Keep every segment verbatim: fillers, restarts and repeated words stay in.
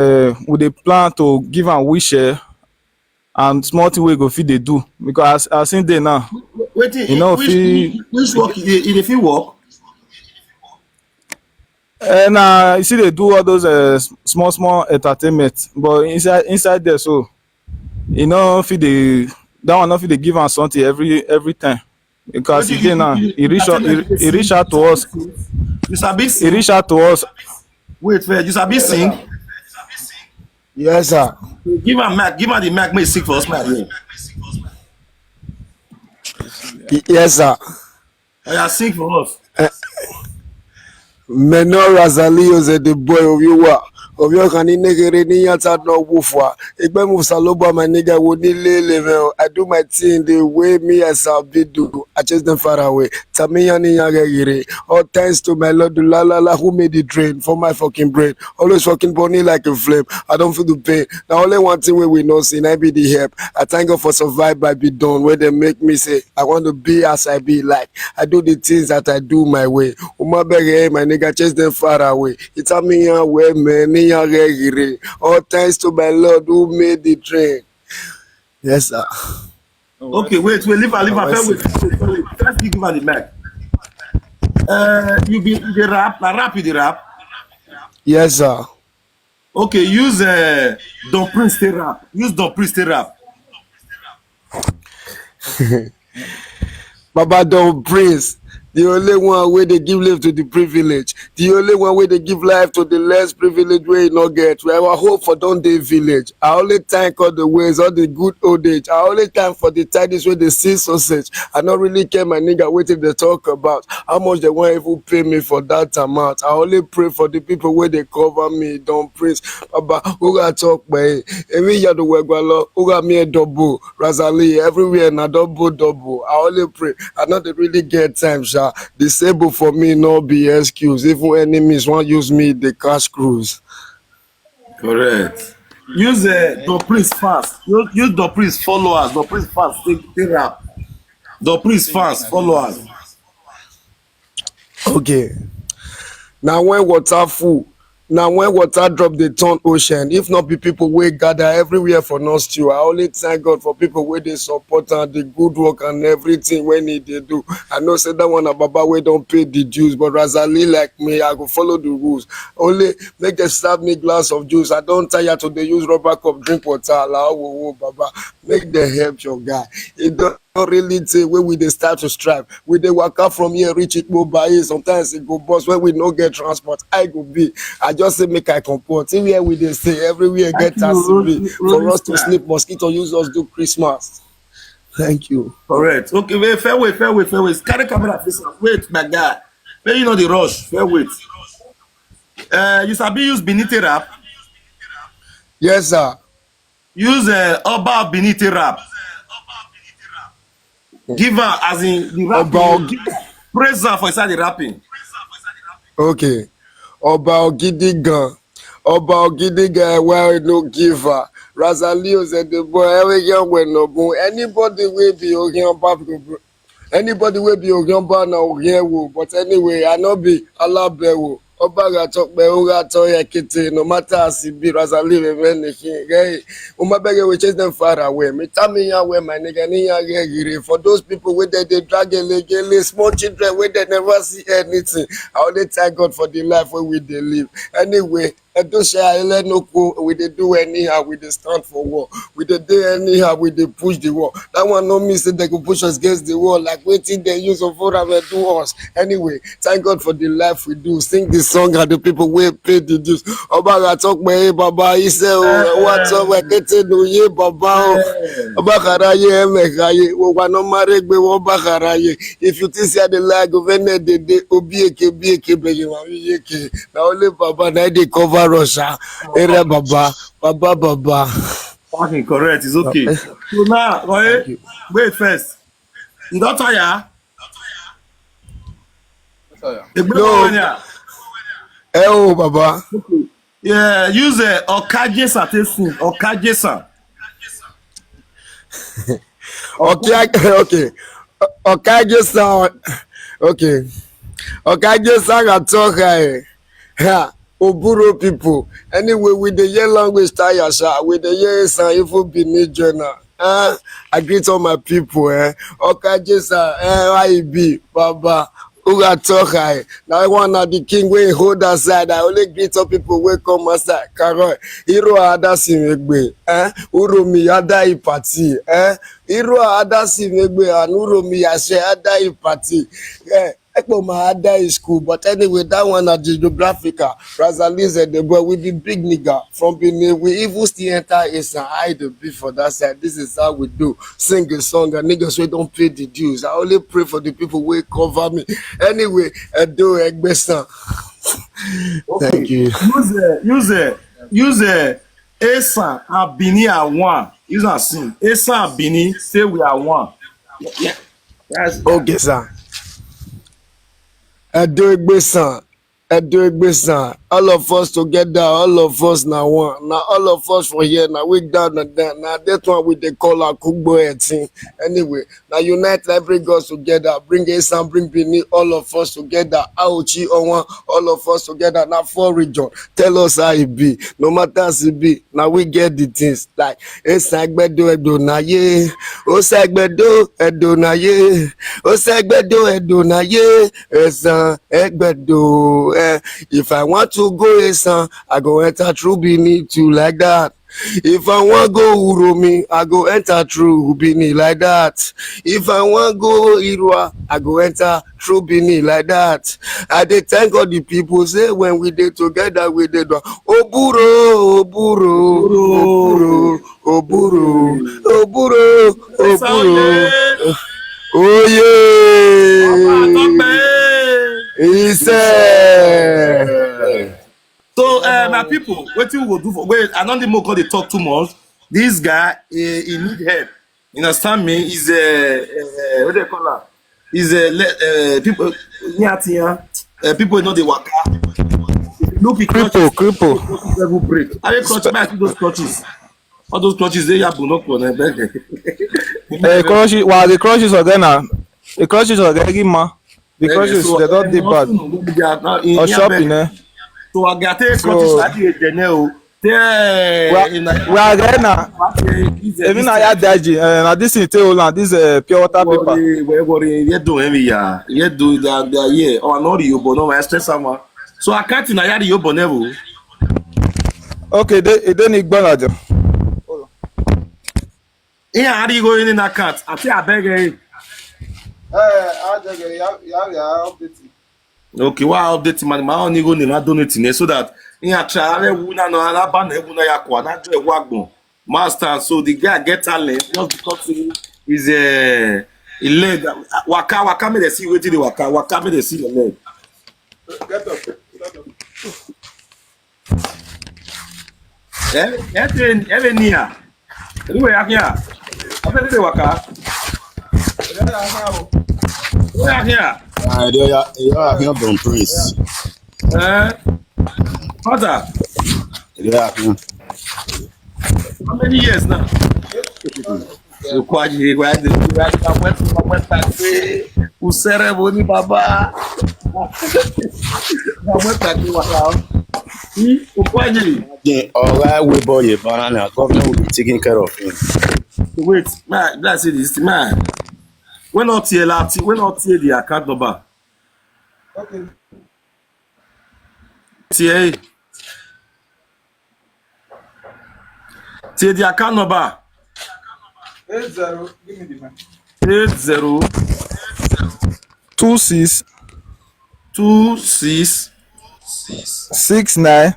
uh, we dey plan to give am wheelchair and small thing wey go fit dey do, because as, as him dey now, Wetin you know, which fit which work e dey e dey fit work? And uh, you see, they do all those uh, s- small, small entertainment, but inside inside there, so you know, fit the that one not fit they give am something every every time, because Wetin he dey now. He reach out, he, he reach out to us. You sabi He sing? Reach out to us. Wait first, you sabi sing? Yes, sir. Give am mic, give am the mic, make e sing for us, make I hear. Y- Yes, sir. Oya, sing for us. Meno Razali ose the boy of you wa. Of your can negere ni yata no wufa. Igbe move saloba my nigga wo ni lele man. I do my thing the way me as I be do. I chase them far away. Tamiya ni yagere. All thanks to my Lord, la la la, who made the drain for my fucking brain. Always fucking burning like a flame. I don't feel the pain. Now only one thing we will not see, I be the help. I thank God for survive by be done. Where they make me say, I want to be as I be. Like I do the things that I do my way. Uma bege, my nigga, chase them far away. It's a me young way, man. Ni young gere. All thanks to my Lord who made the train. Yes, sir. Okay, wait, wait, leave her, leave her. First, wait, wait, wait, wait. First, you give her the mic. Uh, you be you dey rap, na rap you dey rap. Yes, sir. Okay, use uh, Don Prince take rap. Use Don Prince take rap. Baba Don Prince, the only one where they give life to the privilege, the only one where they give life to the less privilege where you not get. We have a hope for Don Day Village. I only thank all the ways, all the good old age. I only thank for the tidings where they see sausage. I not really care, my nigga, what if they talk about how much they want even pay me for that amount. I only pray for the people where they cover me, Don Prince. Baba, who got talk by? Every year the work, who got me a double. Razali, everywhere na double double. I only pray. I know they really get time, sha. Disable for me, no be excuse. Even enemies want use me, they cash cruise. Correct. Use uh, the priest fast. Use, use the priest followers. The priest fast. Take, take rap. The priest fast followers. Okay. Now when water full, now when water drop, they turn ocean. If not be people we gather everywhere for no stew. I only thank God for people where they support and the good work and everything when he they do. I know say that one a Baba we don't pay the dues, but Razali like me, I go follow the rules. Only make them serve me glass of juice. I don't tire to they use rubber cup, drink water. La wo wo Baba, make them help your guy. It don't really take where we they start to strive. We they work out from here, reach it mobile. Sometimes it go bus when we no get transport. I go be. I just say make I comport. See where we they stay everywhere get taxi be. For us to sleep, mosquito use us do Christmas. Thank you. Correct. Okay, wait, fair way, fair way, fair way. Carry camera face am. Wait, my guy. May you know the rush. Fair wait. Uh, you sabi use Benin take rap. Yes, sir. Use uh, Oba of Benin take rap. Give her as in the rap. Oba Ogi- Praise her for inside the rapping. Okay. Oba Ogidigan. Oba Ogidigan, why no give her? Razalio said the boy, every young when no boom. Anybody will be Ogion Pap go bro. Anybody will be Ogion Bar now here wo. But anyway, I no be Alabewo. Oba ga talk be oga to ya kete, no matter as it be Razali we men the king. Hey, Uma bege we chase them far away. Me tell me ya where my nigga ni ya gere. For those people where they, they drag a legele, small children where they never see anything. I only thank God for the life where we they live. Anyway, Edo Shire let no go. We they do anyhow. We they stand for war. We they do anyhow. We they push the war. That one no mean say they go push us against the wall like waiting they use of forum and do us. Anyway, thank God for the life we do. Sing the song and the people will pay the dues. Oba ga talk me, hey, Baba, he say, oh, what up? We get to know ye, Baba. Oh. Oba kara ye, me ga ye. Wo wa no mare gbe wo ba kara ye. If you think say the lie go vene de de obi eke bi eke be ye wa mi eke. Na only Baba na dey cover us, ah. Ere Baba, Baba, Baba. Fucking correct. It's okay. So now, wait, wait first. You don't tire? No. Eh, oh, Baba. Yeah, use uh, Okaje Sate sing. Okaje San. Okay, okay. Okaje San. Okay. Okaje San atoka, eh. Ha. Oburo people. Anyway, we dey hear language tire, sha. We dey hear Esan, even Benin journal. Eh, I greet all my people, eh. Oka Jesa, eh, I B, Baba, Uga Tokai. That one na the king wey hold aside. I only greet all people wey come outside. Karoi, Iro Adasimegbe, eh, Uromi Ada Ipati, eh, Iro Adasimegbe and Uromi Ashe Ada Ipati. Eh, Ekpo my Ada is cool, but anyway, that one na geographical. Razalize the boy, we be big nigga from Benin. We even still enter Esan, I the be for that side. This is how we do. Sing a song, and niggas we don't pay the dues. I only pray for the people wey cover me. Anyway, Edo Egbesan. Thank you. Use uh, use uh, use uh, Esan and Benin are one. Use and sing. Esan and Benin say we are one. Yeah, yeah. That's Okay, sir. Edo Egbesan. Edo Egbesan. All of us together, all of us na one. Now all of us for here, now we down and down. Now that one we dey call Akugbo Etin. Anyway, now unite every girls together. Bring Esan, bring Benin, all of us together. Aochi Owan, all of us together. Now four region. Tell us how it be. No matter as it be, now we get the things. Like Esagbedo Edonaye, Osagbedo Edonaye, Osagbedo Edonaye, Esan Egbedo. Eh. If I want to go Esan, I go enter through Benin too like that. If I want go Uromi, I go enter through Benin like that. If I want go Irua, I go enter through Benin like that. I dey thank all the people say when we dey together, we dey do. Oburo, Oburo, Oburo, Oburo, Oburo, Oburo. Oye! He said. So, uh, my people, wetin we go do for? Wait, I don't think more dey talk too much. This guy, he, he need help. You understand me? He's a, uh, what do they call her? He's a le- uh, people. Uh, people know the waka. Look, he cripple, cripple. Level break. I crutch back those crutches. All those crutches they have no for them. Eh, crutches. Well, the crutches again now. The crutches again, man. The crutches so, they don't dey bad. Or shopping, eh? So I got a crutches like you, Daniel. Yeah, we are there now. Even I had that. Uh, now this is table now. This uh, pure water paper. Worry, worry, worry. You do heavy, yeah. You do that, that, yeah. Oh, I know you, but no, I stress someone. So I can't in a yard you, but never. Okay, they they need gbọ́nàjọ. Ihe a adịghị onye na-account. Ati abeg eh. Eh, I just get you have you have updating. Okay, why update man? My own ego na donate ne so that ihe a try ewu na no ala ba na ewu na ya kwa na jo ewu agbon. Master, so the guy get talent just because he is a, a leg. Waka waka make they see wetin dey waka waka make they see your leg. Get up. Get up. Every near. Anyway, I here. I bet they waka. Anyway, I here. Ah, they are they are here from Prince. Eh? Father. They are here. How many years now? Ukwaji, ukwaji, ukwaji, ukwaji, ukwaji, usere bo ni baba. Ukwaji, ukwaji. All right, we boy, banana. Government will be taking care of him. Wait, man, that's it, this man. When not here, when not here, the account number. Okay. T A. Say the account number. Eight zero. Give me the mic. Eight zero. Two six. Two six. Six nine.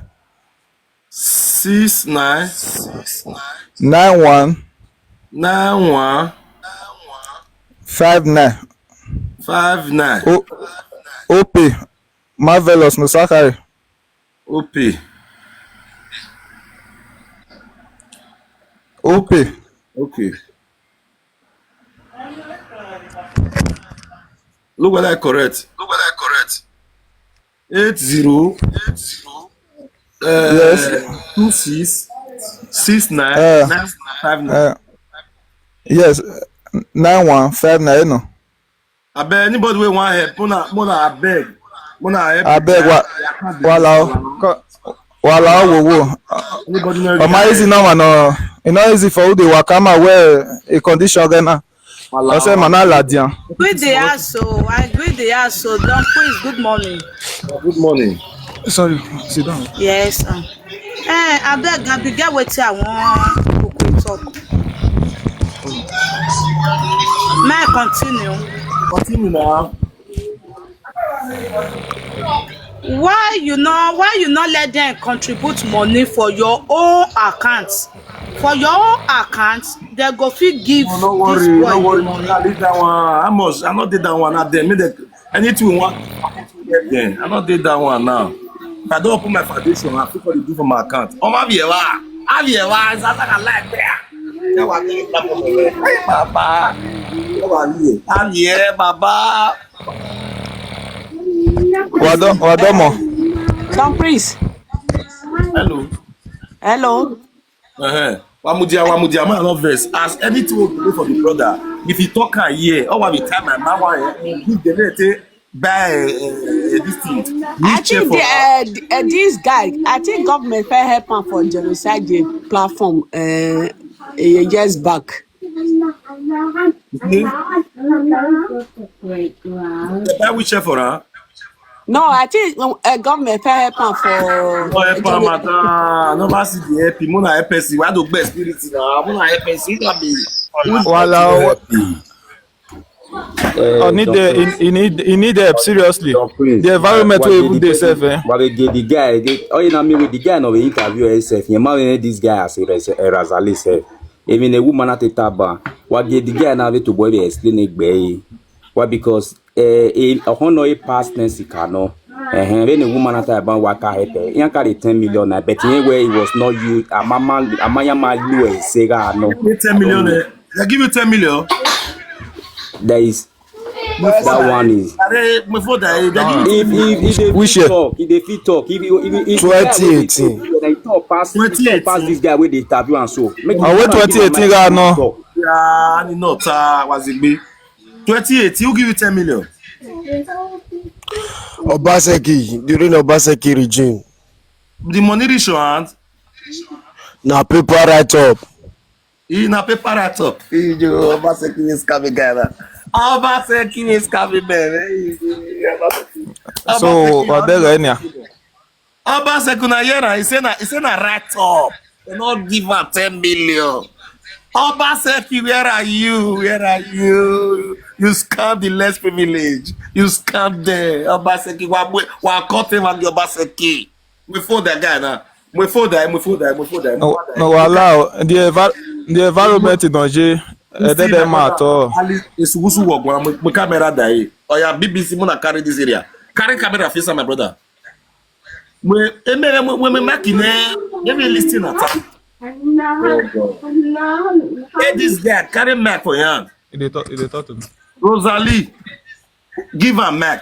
Six nine. Nine one. Nine one. Five nine. Five nine. O Opay. Marvelous no Sakare. Opay. Opay. Okay. Look whether I correct. Look whether I correct. Eight zero. Eight zero. Uh, yes. Two six. Six nine. Uh, nine five nine. Uh, yes. Nine one five nine. No. Abeg, anybody wey wan help, una, una abeg. Una help me. Abeg, wa-, wala o. Ko-, wala o, wo, wo. Anybody know? Omo, easy now, man. No, e no easy for who dey waka, man, where a condition get now. Wala o. I say, man, na ladian. Greet the house, so I greet the house, so Don Prince, good morning. Good morning. Sorry, sit down. Yes, um, eh, abeg, I be get wetin I wan quickly talk. May I continue? Continue now. Why you no, why you no let them contribute money for your own account? For your own account, they go fit give. No, no this worry, boy no worry. Money. I leave that one. I must, I not did that one. I did. Make the, anything we want. Then I not did that one now. If I don't open my foundation, I feel what they do for my account. Oh, my viewer. Hey, Baba. Hey, Baba. Wado, Wadomo. Don Prince. Hello. Hello. Uh-huh. Wamudia, Wamudia, man, no vex. As anything we do for the brother, if he talk am here, oh, what we time my man, why, eh, give the rate, eh, buy, eh, eh, this thing. I think the, uh, uh, this guy, I think government fit help am for genocide platform, uh, years back. They buy wheelchair for her? No, I think, um, uh, government fit help am for. No help am, madam. No, I see the help. Mona help person. Why do best spirit now? Mona help person. Who can be? Wala o. Eh, I need the, he, he need, he need help seriously. The environment wey even dey safe, eh? But the, the guy, the, oh, you know me with the guy, no, we interview himself. You know, this guy as a Raz-, a Razali self. Even a woman at a taba. What the, the guy now to boy be explain it, be. Why? Because, eh, a, a honor a past tense can no. Eh, when a woman at a ban waka help, eh, he can carry ten million, eh, but anyway, it was not you. Amama, Amayama, you, eh, say, ah, no. Give me ten million, eh? They give you ten million. There is that one is. Are, before that, they give you if, if, if they Which fit year? Talk, if they fit talk, if you, if you, if you Twenty eighteen. They talk pass, if you talk pass this guy with the interview and so. Make I wait twenty eighteen, guy, no. Yeah, I did not, uh, was it me? Twenty eighteen, who give you ten million? Obaseki, during Obaseki regime. The money reach your hand? Na paper write up. E na paper write up. Hey, yo, Obaseki is coming, guy. Obaseki is coming, man. Hey, hey, Obaseki. So, Obaseki, Obaseki, na here, he say na, he say na write up. They not give am ten million. Obaseki, where are you? Where are you? You scam the less privilege. You scam them. Obaseki, wa, wa, wa, cut him and Obaseki. We fold that guy now. We fold that, we fold that, we fold that. No, no, allow the envi-, the environment in Oje. Eh, they, they matter. It's Wusu Wogwa, we, we camera die. Oh yeah, B B C, muna carry this area. Carry camera face, my brother. We, eh, me, me, me, me, make it, eh, let me listen at time. Hey, this guy, carry mic for your hand. He dey talk, he dey talk to me. Rosalie, give am mic.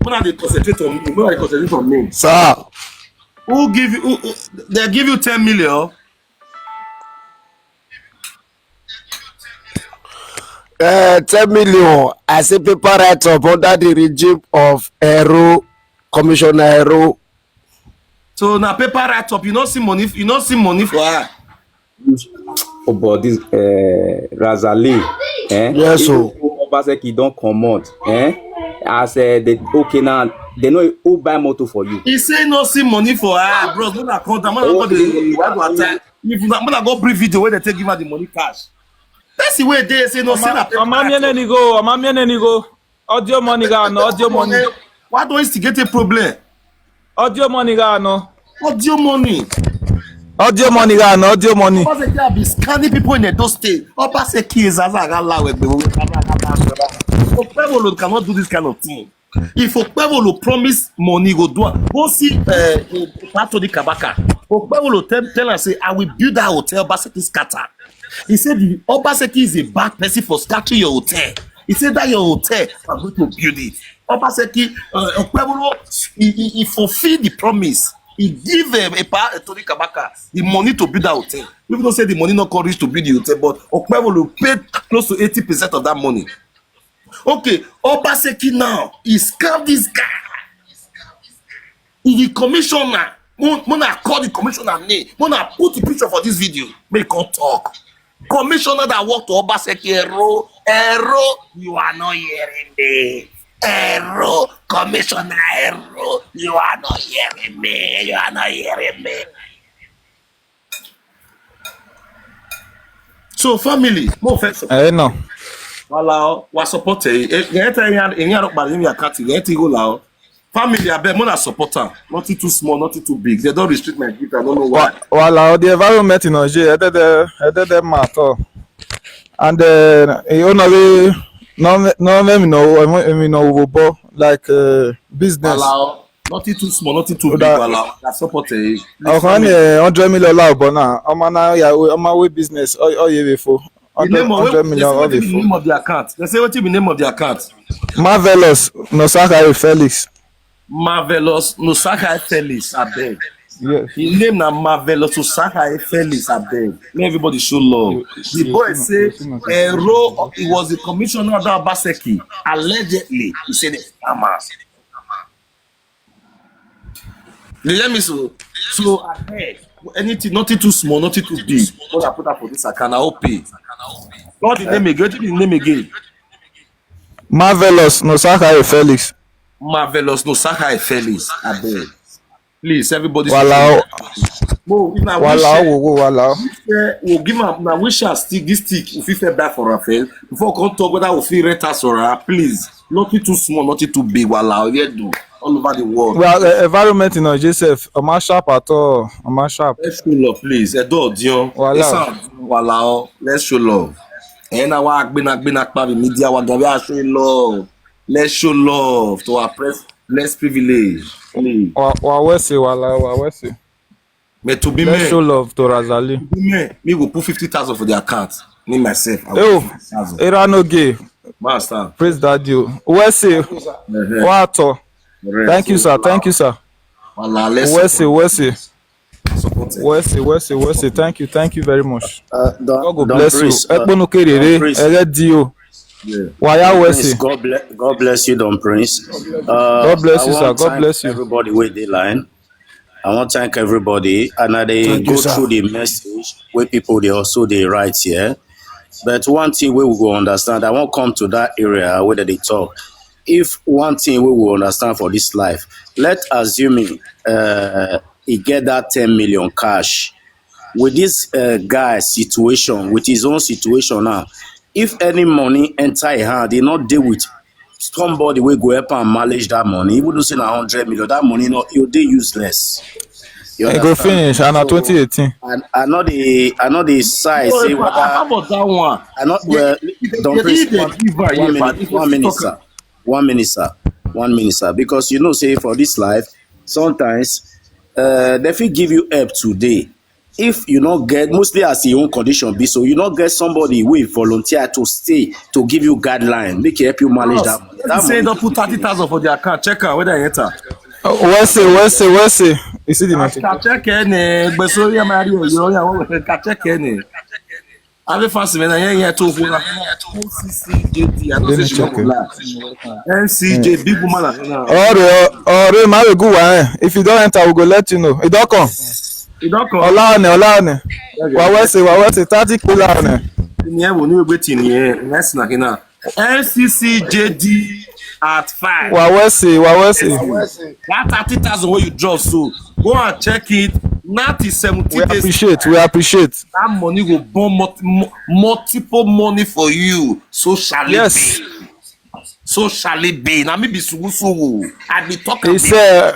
Una dey concentrate on me. Una dey concentrate on me. Sir. Who give you, who, who, they give you ten million? Eh, ten million. I say paper write up under the regime of Hero, Commissioner Hero. So na paper write up. You no see money, you no see money for her. Oh, but this, eh, Razali, eh? Yes, so. Even Obaseki don comot, eh? As, eh, they, okay, now, they know who buy motor for you. He say no see money for her, bros. When I come down, when I go, they, why do I tell? If una, when I go bring video where they take give her the money cash. That's the way they say no see na paper write up. Amamienenigo, amamienenigo. Audio money ga no, audio money. Why do you instigate a problem? Audio money ga no. Audio money. Audio money ga no, audio money. Obaseki have been scanning people in Edo State. Obaseki is as a gala with the Okpebholo cannot do this kind of thing. If Okpebholo promise money, go do am. Go see, uh, Anthony Kabaka. Okpebholo tell, tell am say, "I will build that hotel." Obaseki scatter. He said the Obaseki is a bad person for scattering your hotel. He said that your hotel, I'm going to build it. Obaseki, uh, Okpebholo, he, he, he fulfilled the promise. He give, um, a pa-, Tony Kabaka the money to build that hotel. People don't say the money not come reach to build the hotel, but Okpebholo paid close to eighty percent of that money. Okay, Obaseki now, he scam this guy. If the commissioner, mo mo na call the commissioner name, mo na put the picture for this video, make come talk. Commissioner that work to Obaseki, Ero, Ero, you are not hearing me. Ero, Commissioner Ero, you are not hearing me. You are not hearing me. So family, mo fẹ́ sọ. Ẹ nọ. Wala o, wa support e. E e ta yan e yan ro pa ni mi akati, e ti go la o. Family, abeg, mo na support am. Nothing too small, nothing too big. They don restrict my gift. I don't know why. Wala o, the environment in Oje, ẹ dẹ́dẹ́ ẹ dẹ́dẹ́ ma tọ. And uh, you know we no no me no me no wo bo like uh, business. Wala o, nothing too small, nothing too big. Oda- Wala o, I support e. Ọkàn ní hundred million láàbọ̀ náà, ọmọ náà yà ọmọ wé business, ọyẹ wé fo. The name of Hundred they million say wetin be the ọyẹ name of the account. They say wetin be the name of the account. Marvelous Nosaka Felix. Marvelous Nosaka Felix, abeg. Yes. His name na Marvelous Nosaka Felix, abeg. Make everybody show love. The boy say Ero, he was the commissioner of Obaseki. Allegedly, he said the scammers. You hear me so? So abeg, anything, nothing too small, nothing too big. What I put up for this account, I hope pay. What the name again? What the name again? Marvelous Nosaka Felix. Marvelous Nosaka Felix, abeg. Please, everybody. Wala o. Mo, if na Wala wish, o, wo wo wala o. eh, we'll give am, na wish her stick, this stick, if we fit buy for her first, before we come talk whether we fit rent house for her, please. Nothing too small, nothing too big, wala o, yeah, do. All over the world. Well, uh, environment in Oje sef, ọmọ sharp at all, ọmọ sharp. Let's show love, please. Edo Odion. Wala o. Esan, wala o. Let's show love. And now, we are gonna, gonna, media, we are gonna show love. Let's show love to our press, less privilege. Please. Wa wa wese wala wa wese. Me to be Let's show me. Love to Razali. Be me. Me will put fifty thousand for the account. Me myself. I will Yo, put fifty thousand. Erano gay, Master. praise daddy o. Wese, Uh-huh. Wato. Correct. Thank you, sir. Thank you, sir. Wala, let's Wese, Wese, support it. Wese, Wese, Wese. Thank you, thank you very much. Uh, Don, God go Don bless you. Prince, uh, Ekponu kerere, Prince, ege di o. Yeah. Waya Prince, Wese. God bless, God bless you, Don Prince. Uh, God bless I you, sir. want God thank bless you. Everybody with the line. I want thank everybody, and I they Thank go you, sir. Through the message where people they also they write here. But one thing we will go understand, I won't come to that area where they talk. If one thing we will understand for this life, let assuming uh, he get that ten million cash with this uh, guy situation, with his own situation now. If any money enter his hand, they not deal with somebody will go up and manage that money. Even though say na hundred million, that money not you they useless. You E go understand? Finish and na So, twenty eighteen. And I know the I know the size. So, Say if, whether how about that one? I not They, well. they, Don't they, please they one, give her one here, but minute, if one you minute, talk, sir, one minute, sir, one minute, sir. Because you know, say for this life, sometimes uh, they fit give you help today. If you not get mostly as your own condition be so, you not get somebody who volunteer to stay to give you guideline, make it help you manage that money. Let me That say, money don't put thirty thousand for the account. Check out whether I enter. Wese, Wese, Wese. You see the message? Ka check any, but sorry, I'm out here. You know, I want to check any. I be fancy man. Yeah, yeah, two for N C C J D. I don't Let say me she check won't it. lie. N C J, big woman. Like, now. Ọ̀rẹ́ ọ̀rẹ́ máa lè gùn wá ẹ̀. If you don't enter, we go let you know. Ìdọ́kàn. You don't come. Ọ̀la ọ̀nẹ̀, ọ̀la ọ̀nẹ̀. Wà wẹ́sì, wà wẹ́sì, thirty K la ọ̀nẹ̀. In here, we need waiting here. Next, like, you know. N C C J D at five. Wà wẹ́sì, wà wẹ́sì. That thirty thousand where you drop, so go and check it. Now is We seventeen days. Appreciate, we appreciate. That money will burn multi, mu- multiple money for you. So shall Yes. It be. So shall it be. Now me be sugu sugu. I be talking. He said,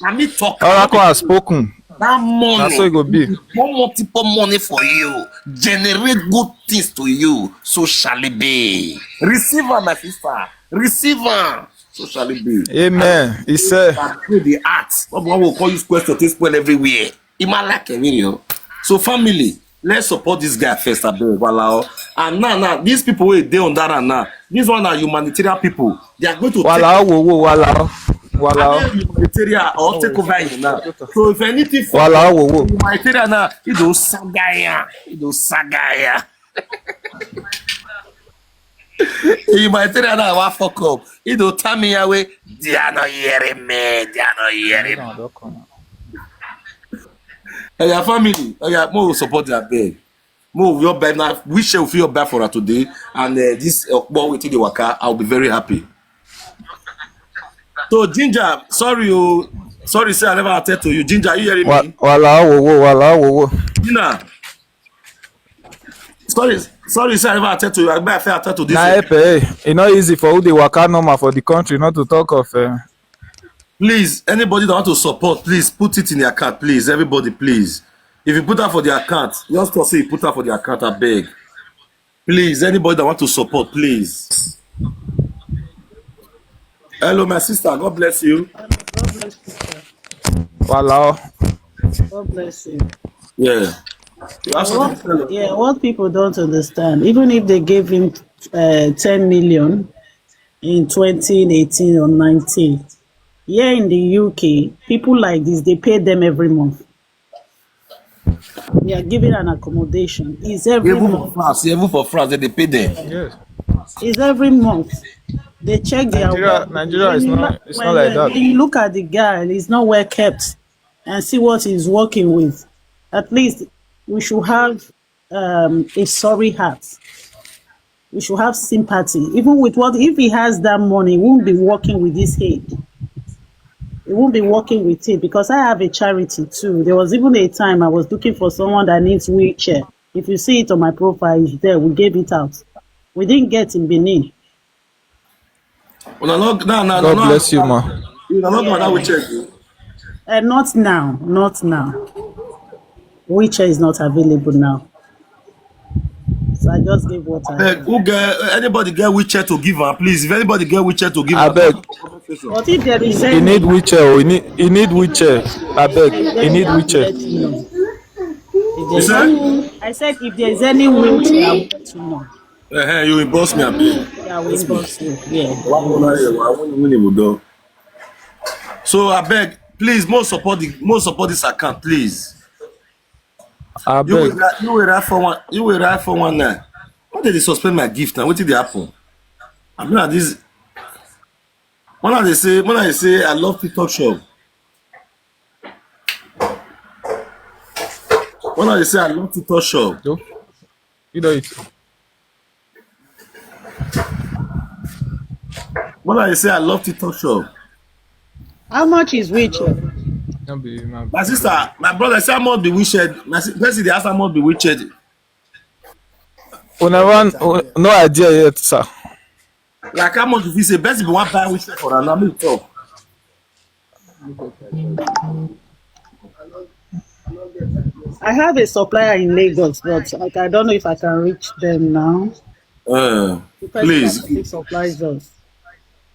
Now me talk. Oracle has spoken. That money. Na so e go be. Will burn multiple money for you. Generate good things to you. So shall it be. Receive her, my sister. Receive her. So shall it be. Amen. He said, And pray the heart. What we will call you question to spoil everywhere. It might like a video. So family, let's support this guy first, I beg, wala o. And now, now, these people wey dey on that and now, this one are humanitarian people. They are going to wàhálà ó wò wò wàhálà ó wàhálà ó. Take humanitarian or take over it now. So if anything for Wàhálà ó wò wò. Humanitarian now, it don sagaya, it don sagaya. Humanitarian now, I wan fuck up. He don tell me away. They are not hearing me. They are not hearing me. And your family, oh yeah, more support their beg. More of your beg now. Wish you feel bad for her today. And uh, this uh, wetin dey waka, I'll be very happy. So Ginger, sorry you, sorry say I never attend to you. Ginger, you hearing me? Wala wowo, wala wowo. Gina, sorry, sorry say I never attend to you. I bet I fair attend to this. Na epe, eh? E no easy for who dey waka normal for the country, not to talk of. Uh... Please, anybody that want to support, please put it in their card, please. Everybody, please. If you put that for their account, just to say you put that for their account, I beg. Please, anybody that want to support, please. Hello, my sister. God bless you. God bless you, sir. Wow. God bless you. Yeah. You have something to tell us? Yeah, what people don't understand, even if they gave him uh, ten million in twenty eighteen or nineteen, here in the U K, people like this, they pay them every month. They are giving an accommodation. It's every month. Even for France, even for France, they pay them. Yes. It's every month. They check their Nigeria, work. Nigeria is not, it's not like that. When you look at the guy, he's not well kept, and see what he's working with. At least we should have um, a sorry heart. We should have sympathy. Even with what, if he has that money, he won't be working with this head. He won't be working with it, because I have a charity too. There was even a time I was looking for someone that needs wheelchair. If you see it on my profile, it's there. We gave it out. We didn't get in Benin. Una no, no, no, God bless you, ma. Una no go that wheelchair. Uh, not now, not now. Wheelchair is not available now. So I just give what I Abeg, who get, anybody get wheelchair to give am, please? If anybody get wheelchair to give am, abeg. But if there is any, he need wheelchair. Oh, he need, he need wheelchair. Abeg, he need wheelchair. Let me know. If there's any, I said if there's any wheelchair, I want to know. Uh-huh, you inbox me, abeg. Yeah, we inbox you. Yeah. One more year, I won't win it, though. So abeg, please, more support the, more support this account, please. Abeg. You will write, you will write for one, you will write for one now. Why did they suspend my gift now? What did they happen? I mean, this. When I say, when I say, I love TikTok shop. When I say, I love TikTok shop. You know it. When I say I love TikTok shop. How much is wheelchair? No be, no be. My sister, my brother say how much be wheelchair. My si-, person dey ask how much be wheelchair. Una wan, no idea yet, sir. Like how much if you say person be wan buy wheelchair for am, na me talk. I have a supplier in Lagos, but I, I don't know if I can reach them now. Uh, please. Supplies us.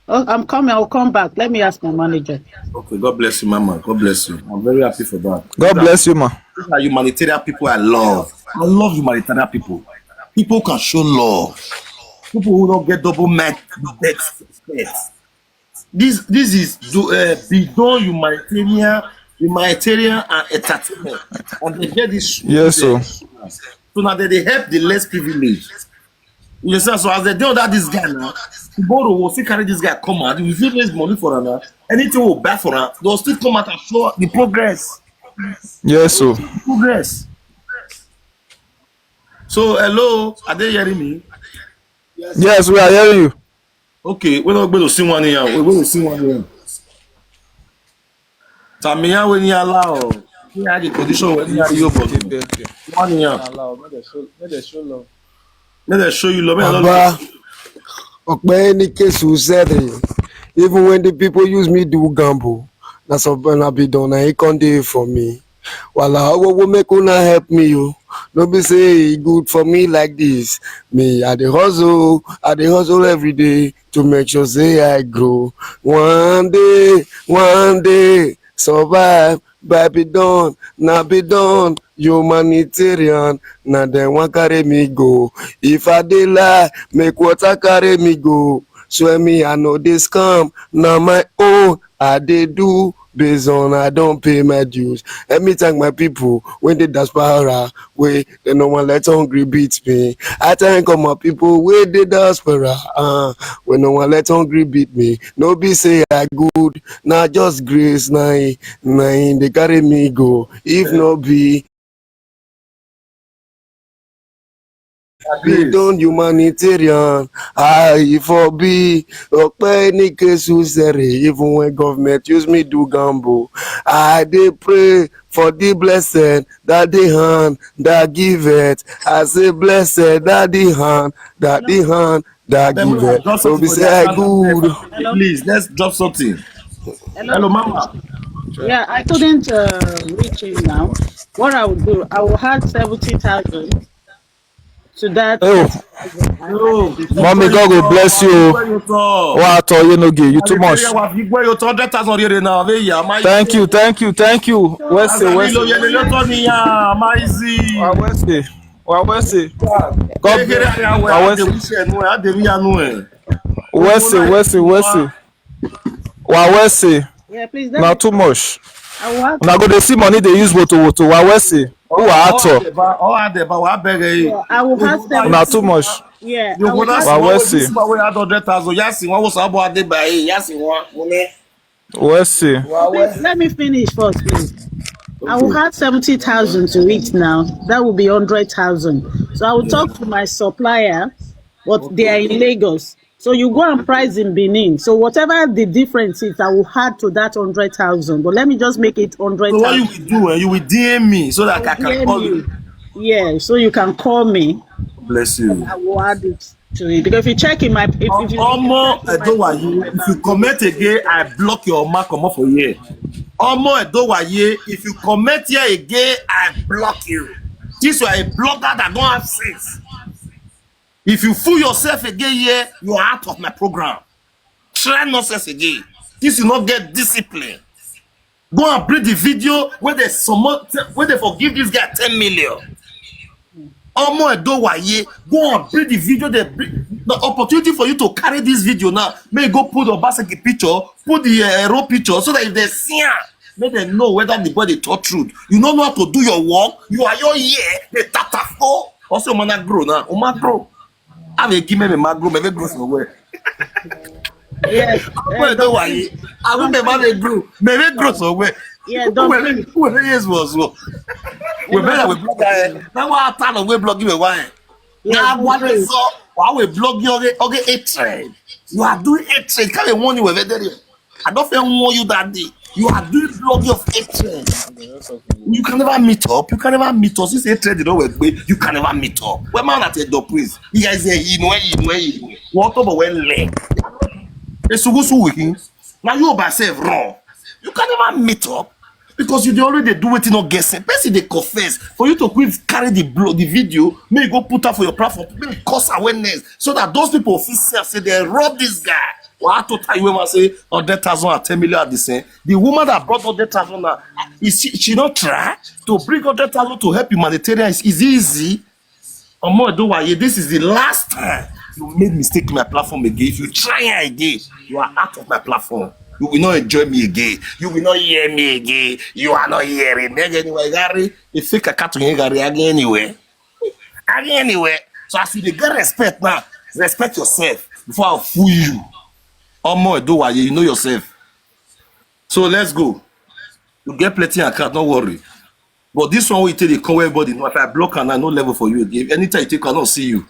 Oh, I'm coming. I'll come back. Let me ask my manager. Okay, God bless you, Mama. God bless you. I'm very happy for that. God bless you, ma. These are humanitarian people I love. I love humanitarian people. People can show love. People who don't get double minded. This, this is do, uh, bidon humanitarian, humanitarian and entertainment. And they get this. Yes, sir. So now they, they help the less privileged. You understand? So as they do that, this guy now, tomorrow we'll still carry this guy come out. We still raise money for him now. Anything we'll buy for him, they'll still come out and show the progress. Yes, sir. Progress. So hello, are they hearing me? Yes, we are hearing you. Okay, we don't go to see one here. We go to see one here. Tamiya we ni allow. Ni a di condition we ni a di open. One here. Allow, make dem show, make dem show love. Make dem show you love. Make dem love. Baba, Okpe ni case who said it. Even when the people use me do gamble, na so na be done. Na he come dey for me. Wala, wo, wo, make una help me, yo. No be say e good for me like this. Me, I dey hustle, I dey hustle every day to make sure say I grow. One day, one day, survive, by be done, na be done. Humanitarian, na dem wan carry me go. If I dey lie, make water carry me go. Swear me, I no dey scam, na my own I dey do. Based on I don pay my dues. Let me thank my people wey dey diaspora, wey dem no wan let hungry beat me. I thank all my people wey dey diaspora, uh, wey no wan let hungry beat me. No be say I good, na just grace na im, na im dey carry me go. If no be be don humanitarian, I for be Okpe Nike Susere, even when government use me do gamble. I dey pray for the blessed that the hand that give it. I say blessed that the hand that the hand that give it. No be say I good. Please, let's drop something. Hello, Mama. Yeah, I couldn't uh, reach him now. What I would do, I will add seventy thousand to that. Oh, No, mommy, God go bless you. Where you talk? Wa to you no give you too much. Wa fi gbọ́ yóò tọ́ hundred thousand rere náà. Ve ya, my Thank you, thank you, thank you. Wese, Azali wese. lo yele lo tọ́ ni ya, my easy. Wa wese. Wa wese. God Kékeré bless. ayé àwọn Wa ẹ̀ wese. adéwúṣẹ̀ ẹ̀nu ẹ̀ adéwúyanu ẹ̀. Wese, wese, wese. Wa wese. Yeah, please. Na too much. I will add Na go dey see money dey use woto woto. Wa wese. Who are ato? Ọ àdẹ̀bà wà á bẹ̀rẹ̀ yìí. I will add seventy. Na too much. Yeah, I Yòókù will náà add, sì Wa wọ́n wọ́n wese. sì máa wọ́n yàtọ̀ hundred thousand yá sí wọ́n wọ́n sọ àbọ̀ adébáyé yá sí wọ́n. Wọ́n ní Wese. please, let me finish first, please. I will add seventy thousand to it now. That will be hundred thousand. So I will talk to my supplier, but they are in Lagos. So you go and price in Benin. So whatever the difference is, I will add to that hundred thousand. But let me just make it hundred So what you thousand. will do? Eh? You will D M me so that I can call you. Yeah, so you can call me. Bless you. I will add it to it. Because if you check in my, if, if you Omo Edowaye, if you comment again, I block your mark comot for here. Omo Edowaye, if you comment here again, I block you. Since you are a blogger that don't have sense. If you fool yourself again here, you are out of my program. Try nonsense again. Since you not get discipline. Go and bring the video where they summon, where they forgive this guy ten million. Omo Edowaye, go and bring the video. They bring the opportunity for you to carry this video now. May you go put the Obaseki picture, put the uh, Ero picture, so that if they see am, make them know whether the boy dey talk truth. You no know how to do your work. You are your year. They tap tap go. Also, man, I grow now. Oh, man, grow. I will give me my grow. Me grow somewhere. Yes. Omo Edowaye, I will be man dey grow. Me me grow somewhere. Yeah, don't Where where years was so. We better we block guy. Now what time we block you why? Now what is so? Why we block you okay, okay, hatred? You are doing hatred. Can't warn you with it. I don't feel warn you that day. You are doing block of hatred. You can never meet up. You can never meet us. This hatred you know we you can never meet up. When man at the door, please. You guys say he know he know he know. What over when leg? It's so good so weekend. Now you by self wrong. You can never meet up because you dey already do wetin no get sense. Person dey confess for you to quick carry the blow the video, make you go put am for your platform, make you cause awareness so that those people fit see am say they rob this guy. Wa to tell you ever say hundred thousand and ten million at the same. The woman that brought hundred thousand now, is she she not try to bring hundred thousand to help humanitarian? Is is it easy? Omo Edowaye, this is the last time you made mistake in my platform again. If you try am again, you are out of my platform. You will not enjoy me again. You will not hear me again. You are not hearing me anywhere. Gary, if fake account to Gary again anywhere. Again anywhere. So as you dey get respect now, respect yourself before I fool you. Omo Edowaye, you know yourself. So let's go. You get plenty account, no worry. But this one wey you take dey come where everybody know, if I block am, I no level for you again. Anytime you take, I no see you.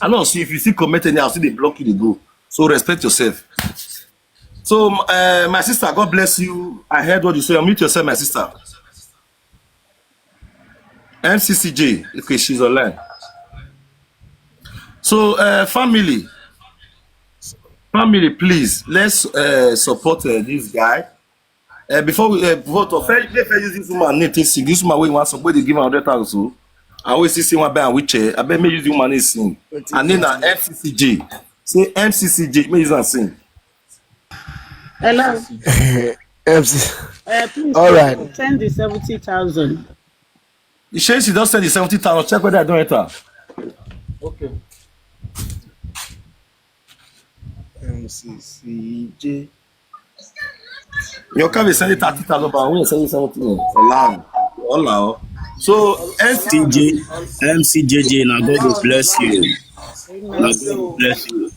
I no see if you still comment any, I still dey block you dey go. So respect yourself. So uh, my sister, God bless you. I heard what you say. Unmute yourself, my sister. M C C J. Okay, she's online. So uh, family, family, please let's uh, support uh, this guy. Uh, before we uh, vote, of fair, fair use this woman name take sing. This woman wey wan support dey give am hundred thousand. So I always see say one buy am wheelchair. I bet me use the woman name sing. And then na M C C J. Say M C C J. Make use am sing. Hello. M C. Uh, please All right. Send the seventy thousand. She she don send the seventy thousand. Check whether I don enter. Okay. M C C J. Your car will send you thirty thousand pounds. When you send you seventy, eh, allow. Allow. So, S T J, M C J J, now God will bless you. Now God will bless you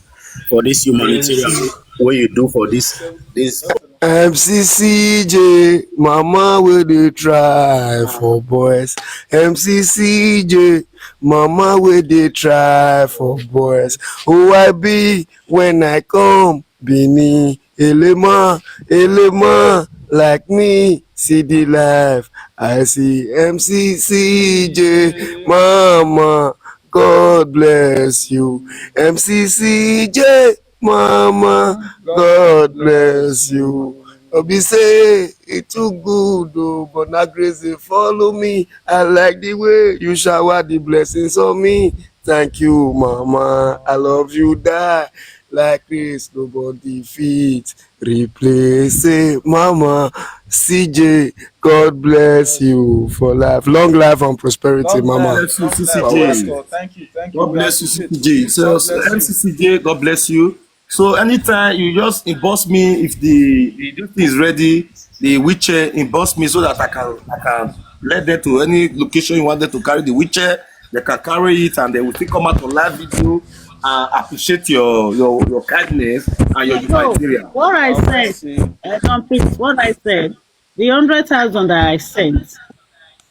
for this humanitarian way you do for this. This M C C J, mama wey dey try for boys. M C C J, mama wey dey try for boys. Who I be when I come? Benin, Elema, Elema, like me, see the life. I see M C C J, mama, God bless you. M C C J, mama, God bless you. Obi say it too good, oh, but na grace dey follow me. I like the way you shower the blessings on me. Thank you, mama. I love you, die. Like this, nobody fit replace it. Mama, C J, God bless you for life. Long life and prosperity, mama. God bless you, C C J. Thank you, thank you. God bless you, C C J. So, M C C J, God bless you. So anytime you just inbox me if the, the this thing is ready, the wheelchair, inbox me so that I can, I can let them to any location you want them to carry the wheelchair. They can carry it and they will still come out on live video and appreciate your, your, your kindness and your humanitarian. What I said, uh, John Pete, what I said, the hundred thousand that I sent,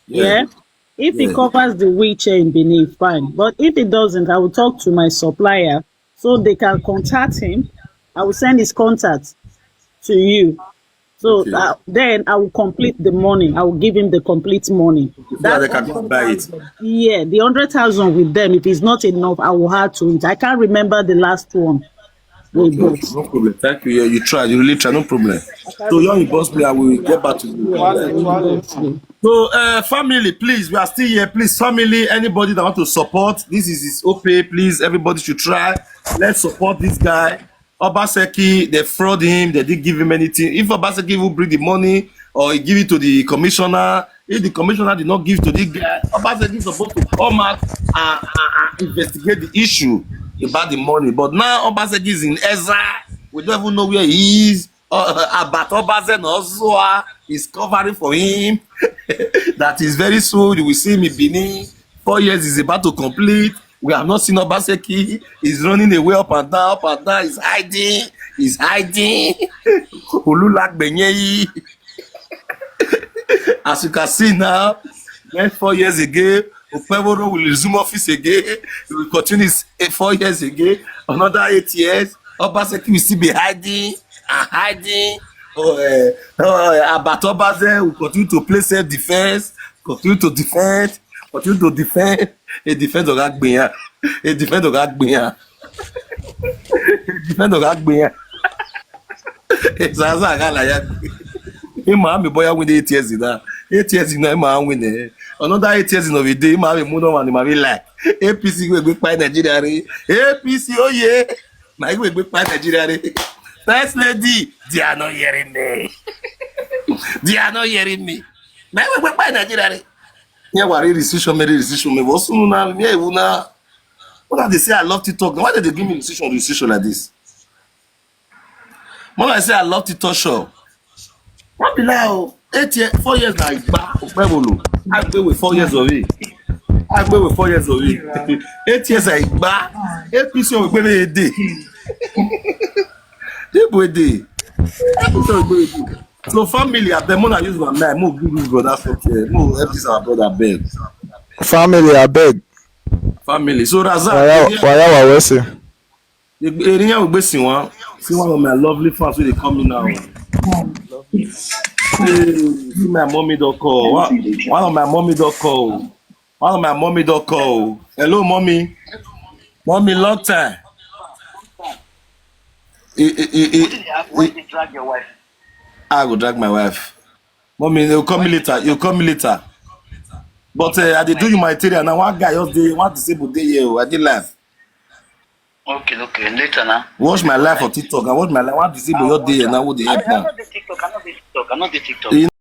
yeah, if it covers the wheelchair in Benin, fine. But if it doesn't, I will talk to my supplier so they can contact him. I will send his contact to you. So, okay, uh, then I will complete the money. I will give him the complete money. So that they can come buy it. Yeah, the hundred thousand with them. If it's not enough, I will add to it. I can't remember the last one. Okay, okay, no problem. Thank you. Yeah, you tried. You really tried. No problem. So, young boss player, we will get back to you. So, uh, family, please, we are still here. Please, family, anybody that want to support, this is his O P. Please, everybody should try. Let's support this guy. Obaseki, they fraud him. They didn't give him anything. If Obaseki will bring the money or he give it to the commissioner, if the commissioner did not give to this guy, Obaseki is supposed to come out and, and, and investigate the issue about the money. But now Obaseki is in exile. We don't even know where he is. Uh, Abat Obaze Nozua is covering for him. That is very soon. You will see him in Benin. Four years is about to complete. We have not seen Obaseki. He's running away up and down, up and down. He's hiding. He's hiding. Ululak Benyei. As you can see now, next four years again, Okpebholo will resume office again. He will continue his, eh, four years again. Another eight years, Obaseki will still be hiding and hiding. Oh, eh, oh, eh, Abat Obaze will continue to play self-defense, continue to defend, continue to defend. A defense of Agbiya. A defense of Agbiya. A defense of Agbiya. It's as I got like that. Ima mi boya win eight years now. Eight years now, Ima win, eh. Another eight years of a day, Ima mi muno man, Ima mi like. A P C wey gbé pa Nigeria re. A P C, oh yeah. Na wey gbé pa Nigeria re. First lady, they are not hearing me. They are not hearing me. Na wey gbé pa Nigeria re. Yeah, what is decision, made decision, me. What's soon now? Yeah, you now. What they say I love TikTok. Why did they give me decision, decision like this? When I say I love TikTok show, what be now? Eight years, four years now, Igba, Okpebholo. I go with four years of it. I go with four years of it. Eight years, Igba. A P C will be a day. People a day. A P C will be a day. So family, I beg, mona use my mind. Mo give this brother something. Mo help this our brother beg. Family, I beg. Family. So Razak, waya, yeah, waya wa wese. Eriyan Ogbe Siwan. See one of my lovely fans wey dey call me now. Hey, see my mommy don call. One, one of my mommy don call. One of my mommy don call. Hello, mommy. Mommy, long time. Eh, eh, eh, eh, eh. I go drag my wife. Mommy, you call me later. You call me later. But uh, I dey do humanitarian now. One guy just dey, one disabled dey here. Oh, I dey live. Okay, okay. Later now. Watch my life for TikTok. I watch my life. One disabled just dey here now. Who dey help now? I no dey TikTok. I no dey TikTok. I no dey TikTok.